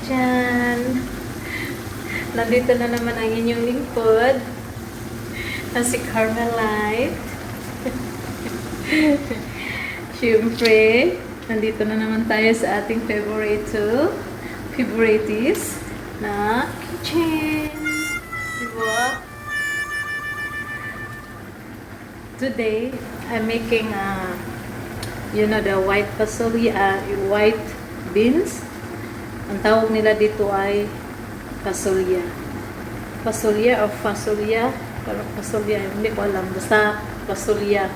Diyan. Nandito na naman ang inyong lingkod. Na si Carmelite. Siyempre, nandito na naman tayo sa ating favorites na kitchen. Diba? Today, I'm making the white fasolya, white beans. Ang tawag nila dito ay fasolya. Fasolya o fasolya. Parang fasolya, hindi ko alam. Basta fasolya.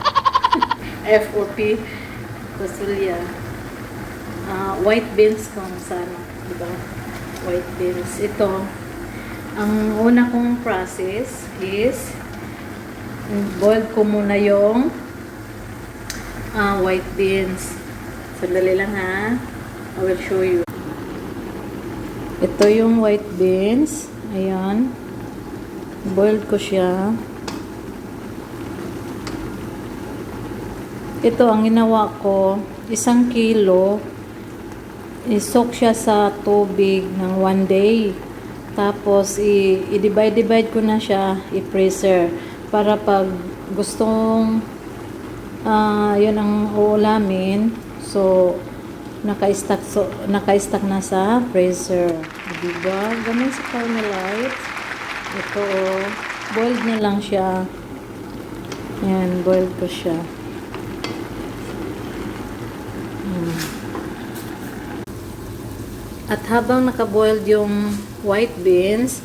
F-O-P. Fasolya. White beans kung saan. Diba? White beans. Ito. Ang una kong process is boil ko muna yung white beans. Sandali lang ha. I will show you. Ito yung white beans. Ayan. Boiled ko siya. Ito, ang ginawa ko, 1 kilo, isok siya sa tubig ng 1 day. Tapos, i-divide ko na siya, i-freezer. Para pag gustong, yun ang uulamin, so, naka-stack na sa freezer. Diba? Ganun sa Carmelite. Ito, boiled na lang siya. Yan, boiled ko siya. At habang naka-boiled yung white beans,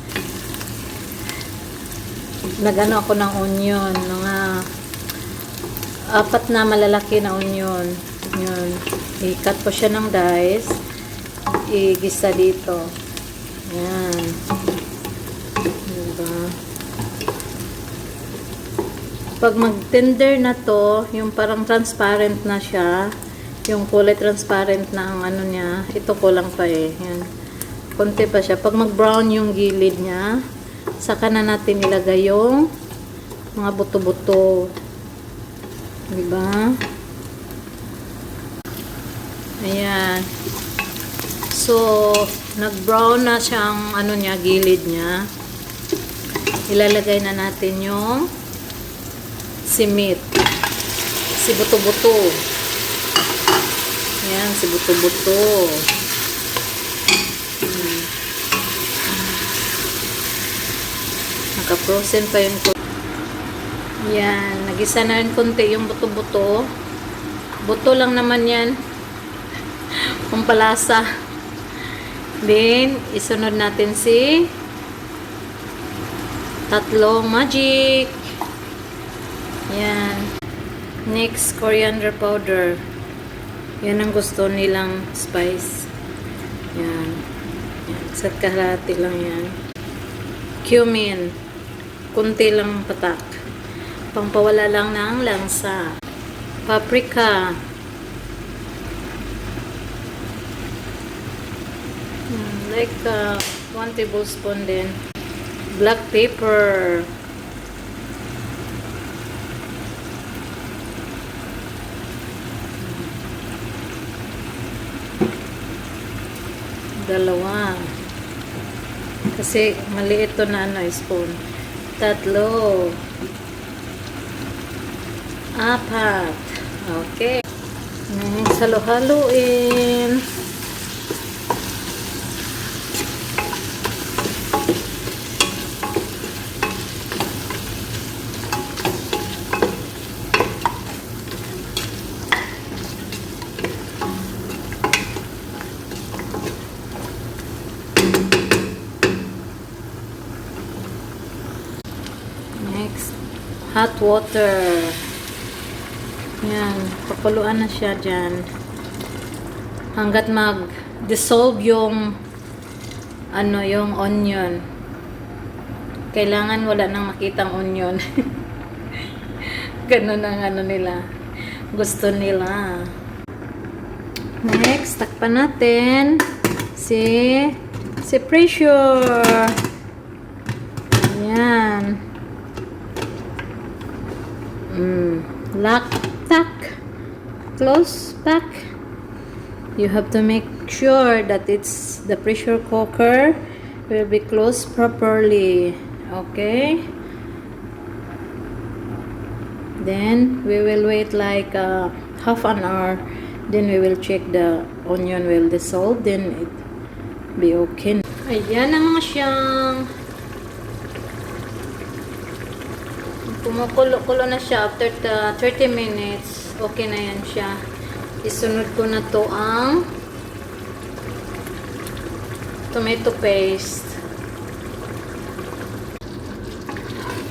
nagano ako ng onion. Mga 4 na malalaki na onion. Yun. I-cut ko siya ng dice. I-gisa dito. Yan. Diba? Pag mag-tender na to, yung parang transparent na siya, yung kulay transparent na ang ano niya, ito kulang pa eh. Yan. Konti pa siya. Pag mag-brown yung gilid niya, saka na natin ilagay yung mga buto-buto. Diba? Ayan. So, nag-brown na siyang ano niya, gilid niya. Ilalagay na natin yung si buto-buto. Ayan, si buto-buto. Naka-frozen pa yung yan, nagisa na rin konti yung buto-buto. Buto lang naman yan. Pampalasa. Then, isunod natin si tatlong magic. Yan. Next, coriander powder. Yan ang gusto nilang spice. Yan. Yan. Sa kalahati lang yan. Cumin. Kunti lang patak. Pangpawala lang ng lansa. Paprika. Like 1 tablespoon din. Black pepper. Dalawa. Kasi maliit to na spoon. 3. 4. Okay. Halo-haloin. Next, hot water. Yan, pakuluan na siya dyan. Hanggat mag-dissolve yung yung onion. Kailangan wala nang makitang onion. Ganun ang nila. Gusto nila. Next, takpan natin si pressure. Yan. Lock, tack, close, back. You have to make make sure that it's the pressure cooker will be closed properly. Okay, then we will wait like half an hour, then we will check the onion will dissolve, then it be okay. Ayan na mga siyang kumukulo-kulo na siya. After 30 minutes, okay na yan siya. Isunod ko na to ang tomato paste.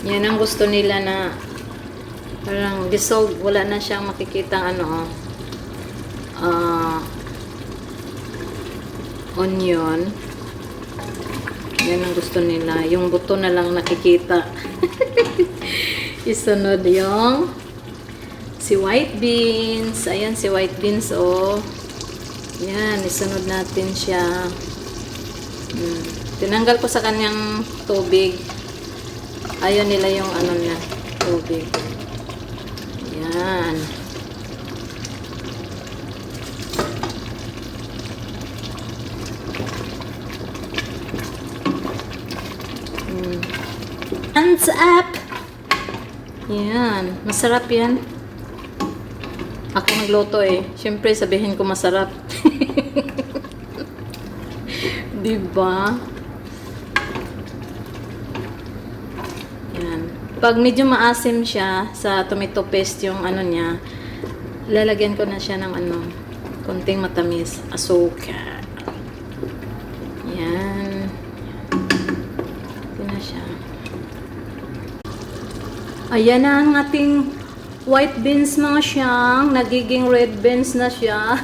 Yan ang gusto nila, na parang dissolve, wala na siyang makikita onion. Yan ang gusto nila, yung buto na lang nakikita. Isunod yung si white beans. Ayan si white beans, oh. Yan, isunod natin siya. Tinanggal ko sa kanyang tubig. Ayaw nila yung niya, tubig. Yan. Hands up! Yan. Masarap yan. Ako nagluto eh. Siyempre, sabihin ko masarap. Diba? Yan. Pag medyo maasim siya sa tomato paste yung niya, lalagyan ko na siya ng konting matamis. Asukal. Yan. Ito na siya. Ayan na ang ating white beans mga siyang. Nagiging red beans na siya.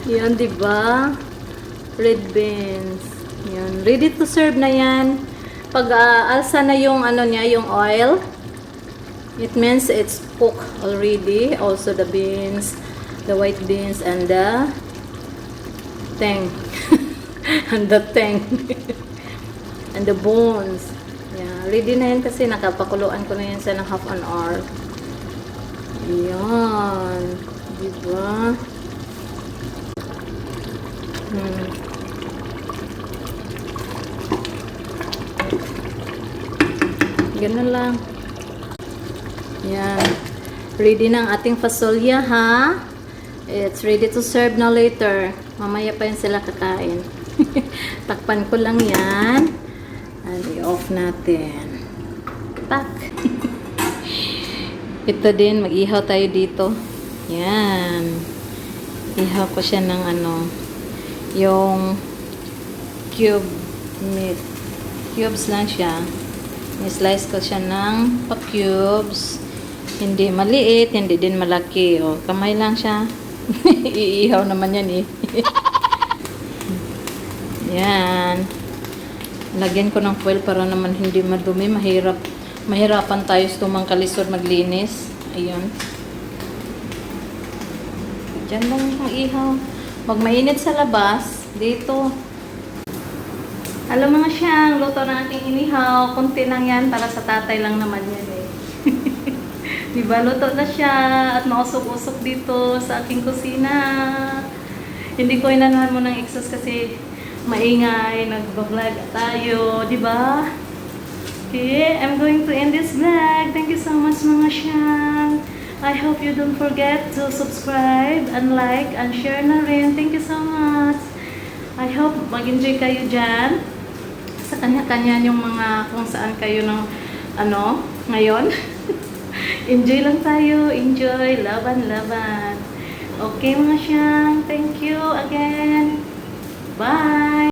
Yan, diba? Red beans. Yan. Ready to serve na yan. Pag alsa na yung niya, yung oil, it means it's cooked already. Also the beans, the white beans, and the tang. And the tang. And the bones. Yeah, ready na yan kasi nakapakuluan ko na yan sa ng half an hour. Yan. Diba? Ganun lang. Yan. Ready na ang ating fasolya, ha? It's ready to serve na later. Mamaya pa yan sila kakain. Takpan ko lang yan. And i-off natin. Tak. Ito din, mag-ihaw tayo dito. Yan. Ihaw ko siya ng yung cube meat. Cubes lang siya. I-slice ko siya ng pa-cubes. Hindi maliit, hindi din malaki. O, kamay lang siya. Iihaw naman yan eh. Yan. Lagyan ko ng foil para naman hindi madumi. Mahirapan tayo sa tumang kalisod maglinis. Ayun. Diyan lang yung ihaw. Pag mainit sa labas, dito. Alam mga siyang, luto na aking inihaw. Kunti lang yan, para sa tatay lang naman yan eh. Diba, luto na siya. At mausok-usok dito sa aking kusina. Hindi ko inanuhan mo ng exhaust kasi maingay, nagbablog tayo, di ba? Okay, I'm going to end this vlog. Thank you so much mga siyang. I hope you don't forget to subscribe and like and share na rin. Thank you so much. I hope mag-enjoy kayo dyan. Sa kanya-kanya yung mga kung saan kayo ng ngayon. Enjoy lang tayo. Enjoy. Laban-laban. Okay mga siyang. Thank you again. Bye!